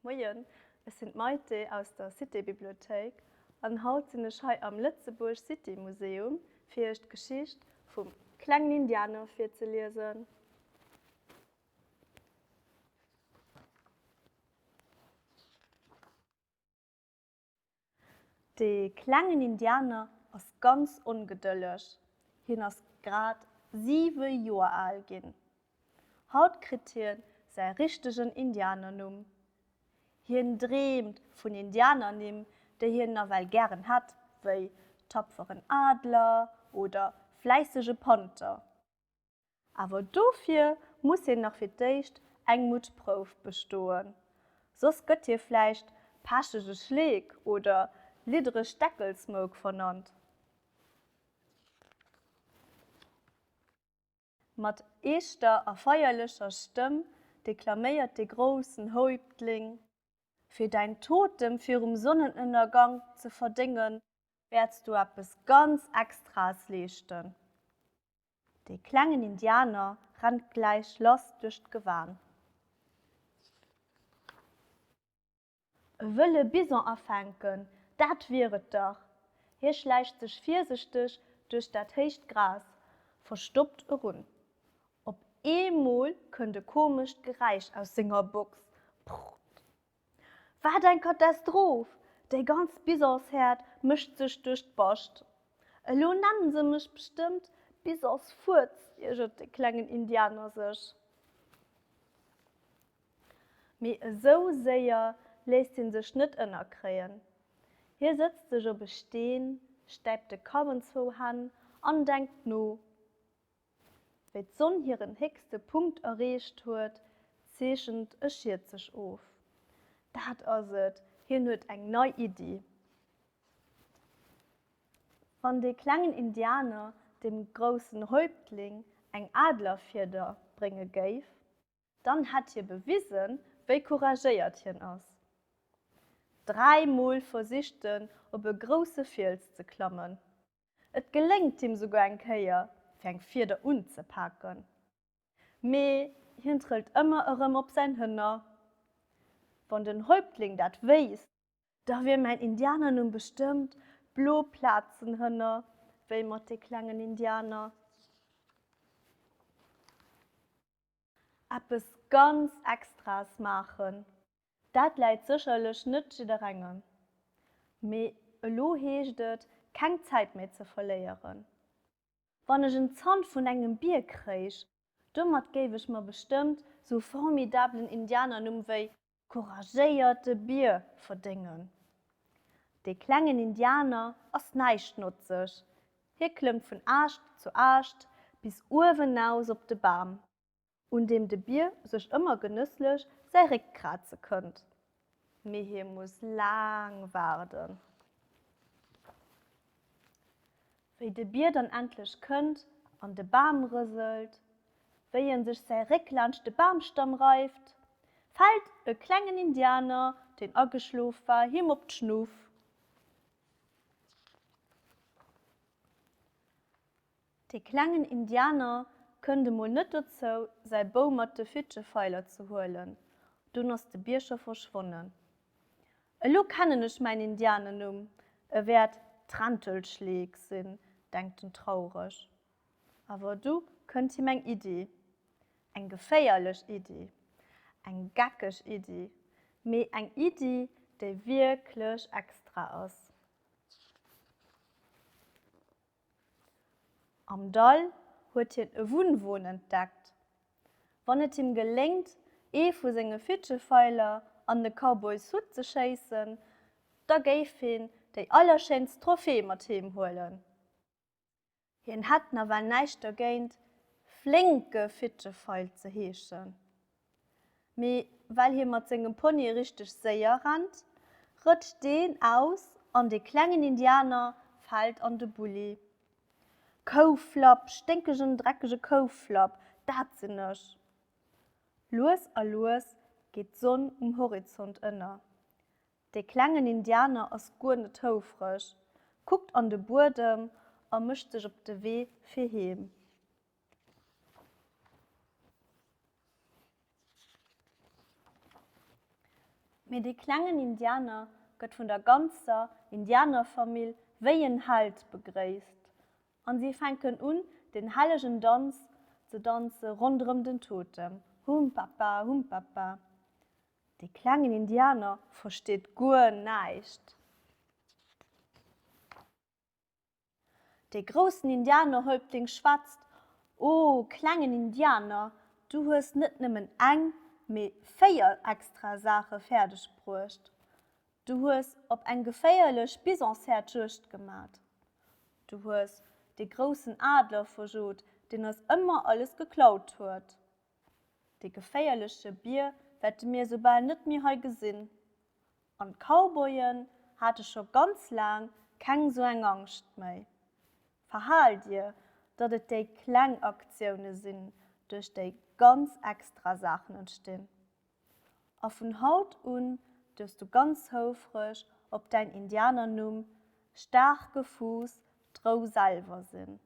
Moien, ech sinn d'Maïté aus der Cité Bibliothéik an haut sinn ech hei am Lëtzebuerg City Museum fir iech d'Geschicht vum klengen Indianer virzeliesen. De klengen Indianer ass ganz ongedëlleg, hien ass grad siwe Joer al ginn. Haut kritt hien säi richtegen Indianernumm. Hien dreemt vun Indianernimm, déi hien nawell gären hätt, wéi Tapferen Adler oder Fläissege Panther. Awer dofir muss hien nach fir d'éischt eng Muttprouf bestoen, soss gëtt hie vläicht Pechege Schleek oder Liddereg Deckelsmouk vernannt. Mat eeschter a feierlecher Stëmm deklaméiert de groussen Häuptling, Fir däin Totem virum Sonnenënnergank ze verdéngen, wäerts du eppes ganz Extraes leeschten. De klengen Indianer rennt gläich lass duerch d'Gewan. E wëlle Bison afänken, dat wier et dach! Hie schläicht sech virsichteg duerch dat héicht Gras, verstoppt erun. Op eemol kënnt e komescht Geräisch aus senger Box, Prrrt! Wat eng Katastroph! Déi ganz Bisonshäerd mécht sech duerch d'Bascht. Elo nennen se mech bestëmmt Bisonsfuerz, iergert de klengen Indianer sech. Mee esou séier léisst hien sech net ënnerkréien. Hie sëtzt sech op e Steen, stäipt de Kapp an zwou Hänn an denkt no. Wéi d'Sonn hiren héchste Punkt erreecht huet, zeechent e Schiet sech of. Dat ass et, hien huet eng nei Iddi. Wann dee klengen Indianer dem groussen Häuptling eng Adlerfieder brénge géif, dann hätt hie bewisen, wéi couragéiert hien ass. Dräimol versicht en, op e grousse Fiels ze klammen. Et geléngt him souguer eng Kéier, fir eng Fieder unzepaken. Mee hien trëllt ëmmer erëm op säin Hënner. Wann den Häuptling dat wéisst, da wier mäin Indianernumm bestëmmt Bloplazenhënner, wéi mat de klengen Indianer. Eppes ganz Extraes maachen, dat läit sécherlech net jidderengem. Mee elo heescht et, keng Zäit méi ze verléieren. Wann ech en Zant vun engem Bier kréich, domat géif ech mer bestëmmt sou formidablen Indianernumm wéi Couragéierte Bier verdéngen. Dee klengen Indianer ass näischtnotzeg, hie klëmmt vun Aascht zu Aascht bis uewenaus op de Bam, un deem de Bier sech ëmmer genësslech säi Réck kraze kënnt. Mee hie muss laang waarden. Wéi de Bier dann endlech kënnt an de Bam rëselt, wéi en sech säi Réck laanscht de Bamstamm reift, fält e klengen Indianer, deen ageschlof war, him op d'Schnuff. Dee klengen Indianer kënnt emol net dozou, säi Bou mat de Fitschefeiler ze huelen, dunn ass de Bier scho verschwonnen. Elo kennen ech mäin Indianenumm, e wäert Trentelschleek sinn, denkt en traureg. Awer du kënnt him eng Iddi. Eng geféierlech Iddi, eng geckeg Iddi, mee eng Iddi, déi wierklech extra ass. Am Dall huet hien e Wunnwon entdeckt. Wann et him geléngt, ee vu senge Fitschefeiler an de Cowboys Hutt ze schéissen, da géif hien déi allerschéinst Trophée mat heem huelen. Hien hätt nawell näischt dergéint, Flénke Fitschefeil ze heeschen. Mee well hie mat sengem Pony richteg séier rennt, rëtscht deen aus an de klengen Indianer fält an de Bulli. Kouflapp, sténkegen, dreckege Kouflapp, dat sinn ech! Lues a lues geet d'Sonn um Horizont ënner. De klengen Indianer ass guer net houfreg, kuckt an de Buedem a mécht sech op de Wee fir heem. Mee dee klengen Indianer gëtt vun der ganzer Indianerfamill wéi en Held begréisst an si fänken un den hellegen Danz ze danze ronderëm den Totem, Humpapa, humpapa. Dee klengen Indianer versteet guer näischt. Dee groussen Indianerhäuptling schwätzt, O klengen Indianer, du hues net nëmmen eng, mee 4 extra Saache fäerdeg bruecht. Du hues op eng geféierlech Bisonshäerd Juegd gemat. Du hues dee groussen Adler verjot, deen eis ëmmer alles geklaut huet. Dee geféierleche Bier wäerte mir soubal net méi hei gesinn. An d'Cowboyen hate scho ganz laang keng sou eng Angscht méi. Verhal dir, datt et déi kleng Aktioune sinn, duerch déi ganz extra Saachen entstinn. A vun haut un duerfs du ganz houfreg op däin Indianernumm Staarke Fuuss d'Rou selwer sinn.